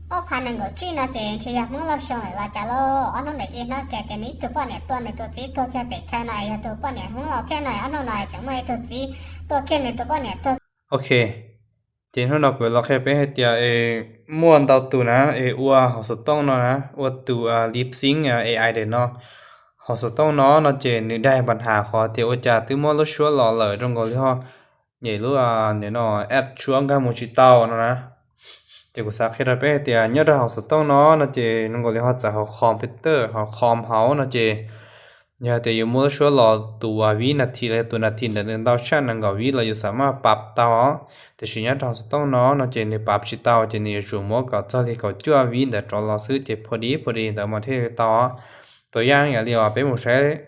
Ob phav nees nkaum tsib no ces ntshe yog Hmoob Lauj Xyoo lawm los cas lauj. Ob hnub ntawd ib hnub kiag ces nws ib tug poj niam tuaj, nws tus txiv tuag kiag pem chaw no, yog tus poj niam Hmoob Lauj thiab no. Ob hnub no tseem muaj ib tug txiv tuaj kiag, nws tus poj niam tuag. Ok, ces hnub no kuv los qhia peb hais tias es muaj ntau tus na es ua hauv xov tooj no na, ua tus lip sync A I daim no. Hauv xov tooj no no ces nws daig npa nham qhov tias ua cas twb muab lub suab los lawm zoo nkaus li ho nyem lub, nim no, app suab nkag mus tsis tau no na. Ces kuv xav qhia rau peb hais tias nyob rau hauv xov tooj no no ces zoo nkaus li ho txawv hauv computer, hauv com hauv no ces yog tias yus muab lub suab los tus vib nas this los yog tus nas this ntawm nws ntau tshaj nees nkaum vib los yus xam maj pav tau. Tiam sis nyob rau hauv xov tooj no no ces nws pav tsis tau, ces nws yuav tsum muab kom txog li kaum cuaj vib ntawd rov los xwb ces pha di pha di ntawd mas thiaj tau. Tus yaj yam li uas peb mus saib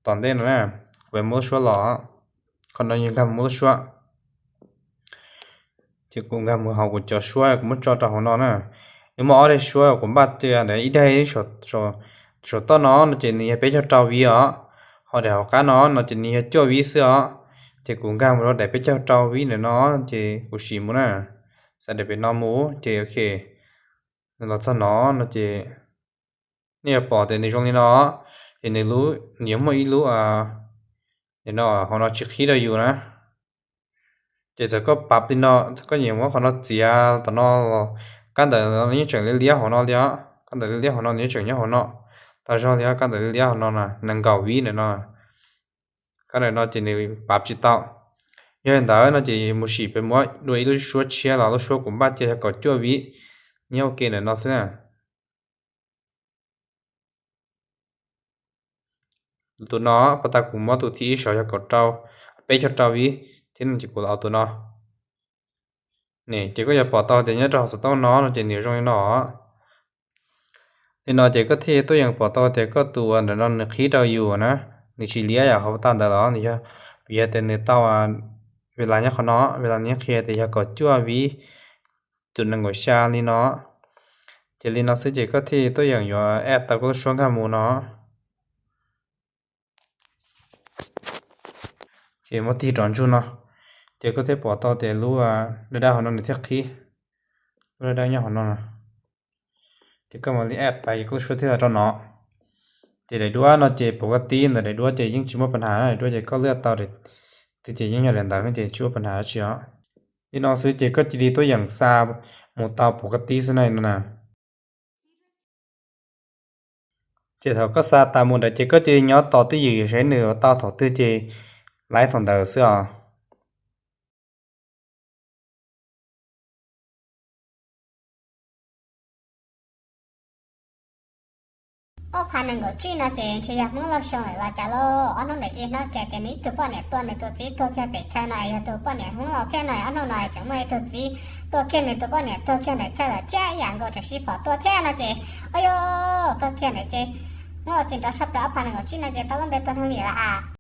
tom ntej no na, kuv muab lub suab los, qhov no yog nkag mus muab lub suab. Ces kuv nkag mus hauv kuv cov suab kuv muab tso rau hauv no na. Nws muaj ob daim suab kuv npaj tias ntawd ib daim saum toj no no ces nws yog peb caug rau vib os, ho daim hauv qab no no ces nws yog cuaj vib xwb os. Ces kuv nkag mus rau daim peb caug rau vib ntawm no ces kuv sim mus na. Xa daim pem no mus ces ok, nws los txog no no ces nej yuav pom tias nws zoo li no, ces nws lub, nws yuav muaj ib lub, nim no hauv no tsis qhib rau yus na. Ces txawm koj pav li no, txawm koj nyiam muab qhov no txiav tom no los kab ntawm no yeej tseem liab liab hauv no li os, kab ntawm liab liab hauv no nws yeej tseem nyob hauv no. Tau zog li os, kab ntawm liab liab hauv no na, nees nkaum vib ntawm no, kab ntawm no ces nws pav tsis tau. Yog li ntawd no ces mus sim peb muab dua ib lub suab tshiab los lub suab kuv npaj tias yog kaum cuaj vib, nyob ua ke ntawm no xwb na. Tus no, pas tas kuv muab tus thib ib saud yog kaum rau, peb caug rau vib thiab no ces kuv los tus no. Ces koj yuav pom tau tias nyob rau hauv xov tooj no no ces nws zoo li no. Li no ces koj thiaj tuaj yeem pom tau tias koj tus ua ntawm no nws qhib rau yus na, nws tsis liab yam qhov pas tas ntawd los nws yog, vim yog tias nws tau, ves las nyob qhov no, ves las nws qhia tias yog kaum cuaj vib cum nees nkaum xya li no. Ces li no xwb ces koj thiaj tuaj yeem yuav add tau koj lub suab nkag mus no. Ces muab tig rov ntsug no, ces koj thiaj pom tau tias lub daj daj hauv no nws thiaj qhib, lub daj daj nyob hauv no. Ces koj mam li add pas ces koj lub suab thiaj tau rau no. Ces daim duab no ces pom koj tib ntawm daim duab ces yeej tsis muaj pas nham na, daim duab ces koj lwaj tau twg ces yeej yog daim ntawd ces tsis muaj pas nham dab tsi os. Li no xwb ces koj cia li tuaj yeem xa mus tau pom koj tib xwb na no na. Ces thaum koj xa tas mus ntawd ces koj cia li nyob tos twj ywm saib nws ua tau thaum twg ces laib thaum ntawd xwb os. Ob phav nees nkaum tsib no ces ntshe yog Hmoob Lauj Xyoo lawm los cas lauj. Ob hnub ntawd ib hnub kiag ces nws ib tug poj niam tuaj, nws tus txiv tuag kiag pem chaw no, yog tus poj niam Hmoob Lauj thiab no. Ob hnub no tseem muaj ib tug txiv tuaj kiag, nws tus poj niam tuag kiag ntawm chaw lawm thiab ib yam nkaus, tam sim pom tuaj thiab no ces, o yog, tuag kiag ntawd ces Hmoob Lauj ces nrov saj plaws. Ob phav nees nkaum tsib no ces tau lub npe tuaj Hmoob Lis lawm a.